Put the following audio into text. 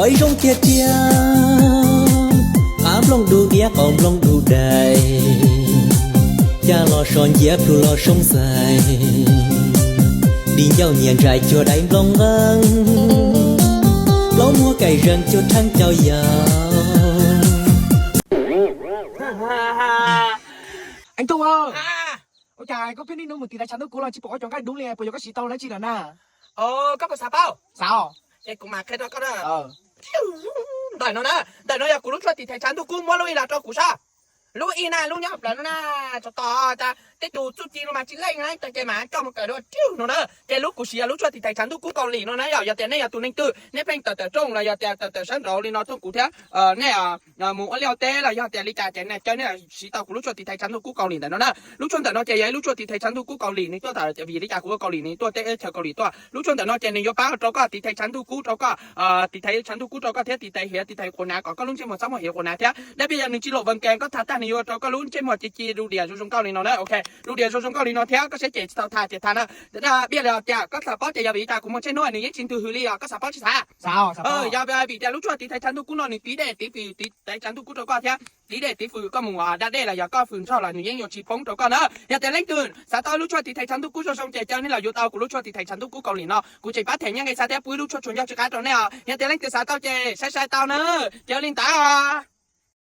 Peb zoo tiag tiag, qab nplooj dub diab qau nplooj dub dais, cas los so nciab plhu los soob xais, di ncauj nyias ntsais cuag daim nplooj nqeeb, plaub muag kaim zeeg cuag rheeb cau yaus. Ua cas koj pheej niaj hnub mus tiv thaiv tshav ntuj kub los tsis pom koj cov nqaij dub li, puas yog koj siv tau dab tsi lawm na? Koj puas xav paub? Xav. Ces kuv mam qhia rau koj na. Ntawm no na, ntawm no yog kuv lub tshuaj tiv thaiv tshav ntuj kub, muab lub ib los rau kuv saib. Lub ib na, lub nyob hauv plawv no na, tso tos tas tej tus txuj ci los mas tsis leej na, ces mam coj mus kawm dua no na. Ces lub kuv siv yog lub tshuaj tiv thaiv tshav ntuj kub Kaus Lim no na, yog, yog tias nej yog tus neeg twg nej pheej tawm tawm rooj los yog tias tawm tawm sab nraud li no thooj kuv thiab, nej mus ua liaj ua teb los yog tias li cas ces nej caw nej siv tau kuv lub tshuaj tiv thaiv tshav ntuj kub Kaus Lim ntawm no na. Lub tshuaj ntawm no ces yog ib lub tshuaj tiv thaiv tshav ntuj kub Kaus Lim, nws tuaj tas vim li cas kuv ua Kaus Lim nws tuaj teb chaws Kaus Lim tuaj. Lub tshuaj ntawm no ces nws yuav pab rau koj tiv thaiv tshav ntuj kub rau koj, tiv thaiv tshav ntuj kub rau koj thiab tiv thaiv hiav tiv thaiv quav hnav kom koj lub ntsej muag txhob muaj hiav quav hnav thiab. Dab peb yog nws tsis lom vees kees, koj tha tag nws yuav rau koj lub ntsej muag ci ci du diam zoo zoo nkauj li no na. Ok, du diam zoo zoo nkauj li no thiab koj siab ces tsis tau tha ces tha na. Dab peb yog tias koj xav paub ces yog vim li cas kuv muag tsheej hnub nws yeej tsis ntws hws li os, koj xav paub tsis xav? Yog vim tias lub tshuaj tiv thaiv tshav ntuj kub no nws tiv dej tiv fwm tiv thaiv tshav ntuj kub rau koj thiab, tiv dej tiv fwm koj mus da dej los yog koj fwm nrog los nws yeej yuav tsis poob rau koj na. Yog tias leej twg xav tau lub tshuaj tiv thaiv tshav ntuj kub zoo zoo ces caw nej los yuav tau kuv lub tshuaj tiv thaiv tshav ntuj kub Kaus Lim no, kuv tseem pab them nyiaj nqi xa thiab pub ib lub tshuaj tsuas ncauj tsw qab rau nej os. Yog tias leej twg xav tau ces saib saib tau na, ces ua li ntawd.